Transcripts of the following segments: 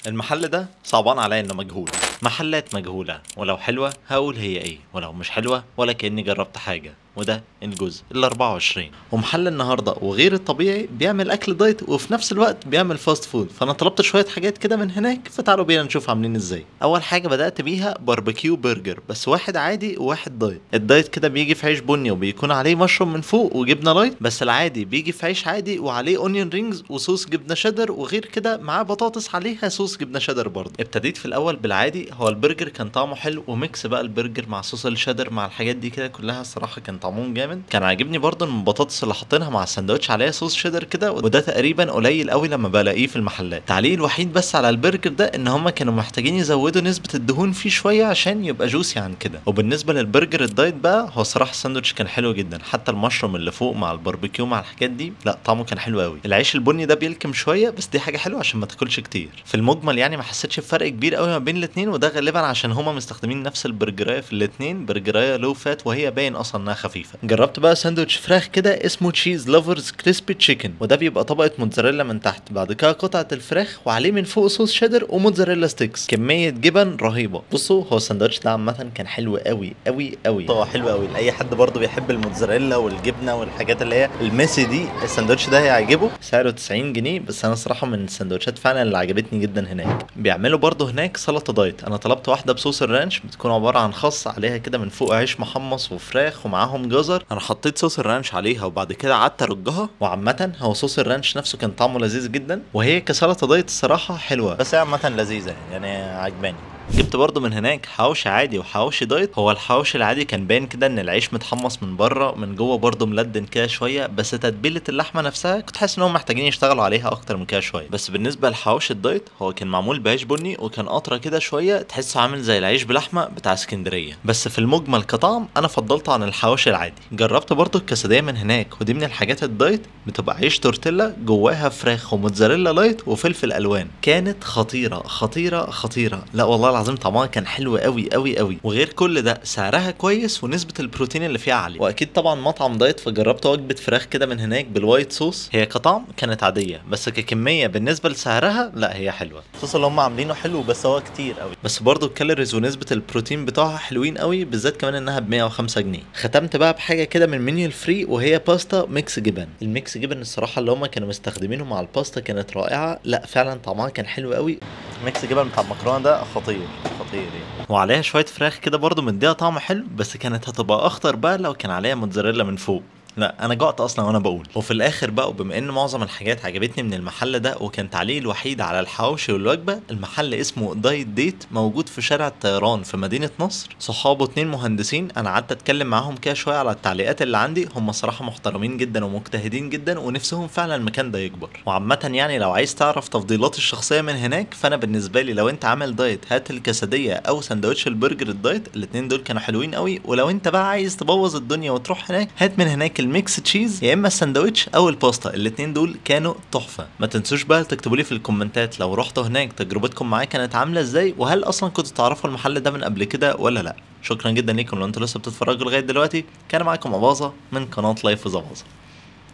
المحل ده صعبان عليا انه مجهول، محلات مجهولة، ولو حلوة هقول هي ايه، ولو مش حلوة ولا كأني جربت حاجة. وده الجزء ال 24. ومحل النهارده وغير الطبيعي بيعمل اكل diet وفي نفس الوقت بيعمل fast food، فانا طلبت شوية حاجات كده من هناك، فتعالوا بينا نشوف عاملين ازاي. اول حاجة بدات بيها barbecue burger، بس واحد عادي وواحد diet. ال diet كده بيجي في عيش بني وبيكون عليه مشروم من فوق وجبنه light، بس العادي بيجي في عيش عادي وعليه onion rings وصوص جبنه شيدر، وغير كده معاه بطاطس عليها صوص جبنه شيدر برضه. ابتديت في الاول بالعادي، هو البرجر كان طعمه حلو، و mix بقى البرجر مع صوص الشيدر مع الحاجات دي كده كلها الصراحة كان طعمهم جامد. كان عاجبني برضه ان البطاطس اللي حاطينها مع السندوتش عليها صوص شيدر كده، وده تقريبا قليل قوي لما بلاقيه في المحلات. التعليق الوحيد بس على البرجر ده ان هم كانوا محتاجين يزودوا نسبه الدهون فيه شوية عشان يبقى juicy عن كده. وبالنسبة للبرجر ال diet بقى، هو صراحة الساندوتش كان حلو جدا، حتى المشروم اللي فوق مع الباربيكيو مع الحاجات دي لا طعمه كان حلو قوي. العيش البني ده بيلكم شوية، بس دي حاجة حلوة عشان ما تاكلش كتير. في المجمل يعني ما حسيتش بفرق كبير قوي ما بين الاثنين، وده غالبا عشان هما مستخدمين نفس البرجرايه في الاثنين، برجرايه low fat وهي باين اصلا انها خفيفة. جربت بقى ساندوتش فراخ كده اسمه cheese lovers crispy chicken، وده بيبقى طبقه موتزاريلا من تحت، بعد كده قطعه الفراخ وعليه من فوق صوص شيدر وموتزاريلا sticks، كمية جبن رهيبة. بصوا هو الساندوتش ده عامة كان حلو قوي قوي قوي، هو حلو قوي لاي حد برضه بيحب الموتزاريلا والجبنه والحاجات اللي هي ال messy دي، الساندوتش ده هيعجبه. سعره 90 جنيه، بس انا صراحة من السندوتشات فعلا اللي عجبتني جدا هناك. بيعملوا برضه هناك سلطة diet، انا طلبت واحدة بصوص ال ranch، بتكون عبارة عن خس عليها كده من فوق عيش محمص وفراخ ومعاهم جزر. انا حطيت صوص ال ranch عليها وبعد كده قعدت ارجها، وعامة هو صوص ال ranch نفسه كان طعمه لذيذ جدا، وهي كسلطه diet الصراحة حلوة، بس هي عامة لذيذة يعني عجباني. جبت برضو من هناك حواوشي عادي وحواوشي diet. هو الحواوشي العادي كان باين كده ان العيش متحمص من بره، من جوه برضو ملدن كده شوية، بس تتبيله اللحمة نفسها كنت حاسس انهم محتاجين يشتغلوا عليها اكتر من كده شوية. بس بالنسبة للحواوشي ال diet هو كان معمول بعيش بني وكان قطرة كده شوية، تحسه عامل زي العيش بلحمه بتاع اسكندرية، بس في المجمل كطعم انا فضلته عن الحواوشي العادي. جربت برضو الكاسديه من هناك، ودي من الحاجات ال diet، بتبقى عيش تورتيلا جواها فراخ وموتزاريلا light وفلفل الوان، كانت خطيرة خطيرة خطيرة، لا والله العظيم طعمها كان حلو قوي قوي قوي. وغير كل ده سعرها كويس ونسبة البروتين اللي فيها عالية. واكيد طبعا مطعم diet، فجربت وجبة فراخ كده من هناك بال white sauce، هي كطعم كانت عادية بس ككمية بالنسبة لسعرها لا هي حلوة. الصوص اللي هم عاملينه حلو بس هو كتير قوي، بس برضو ال calories ونسبة البروتين بتاعها حلوين قوي، بالذات كمان انها ب 105 جنيه. ختمت بقى بحاجة كده من منيو ال free، وهي باستا mix جبن. ال mix جبن الصراحة اللي هم كانوا مستخدمينه مع الباستا كانت رائعة، لا فعلا طعمها كان حلو قوي. mix جبن بتاع المكرونه ده خطير خطير يعني، وعليها شوية فراخ كده برضو مديها طعم حلو، بس كانت هتبقى اخطر بقى لو كان عليها موتزاريلا من فوق. لا انا جعت اصلا وانا بقول. وفي الاخر بقى، وبما ان معظم الحاجات عجبتني من المحل ده وكان تعليقي الوحيد على الحواوشي والوجبه، المحل اسمه دايت ديت، موجود في شارع الطيران في مدينة نصر. صحابه 2 مهندسين، انا قعدت اتكلم معاهم كده شوية على التعليقات اللي عندي، هم صراحة محترمين جدا ومجتهدين جدا ونفسهم فعلا المكان ده يكبر. وعامة يعني لو عايز تعرف تفضيلاتي الشخصية من هناك، فانا بالنسبة لي لو انت عامل diet هات الكاسديه او سندوتش البرجر ال diet، الاثنين دول كانوا حلوين قوي. ولو انت بقى عايز تبوظ الدنيا وتروح هناك، هات من هناك ال mix cheese، يا اما الساندوتش او الباستا، الاثنين دول كانوا تحفة. ما تنسوش بقى تكتبوا لي في الكومنتات لو رحتوا هناك تجربتكم معاه كانت عامله ازاي، وهل اصلا كنتوا تعرفوا المحل ده من قبل كده ولا لا. شكرا جدا ليكم لو انتوا لسه بتتفرجوا لغاية دلوقتي. كان معاكم اباظة من قناة Life with اباظة.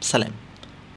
سلام.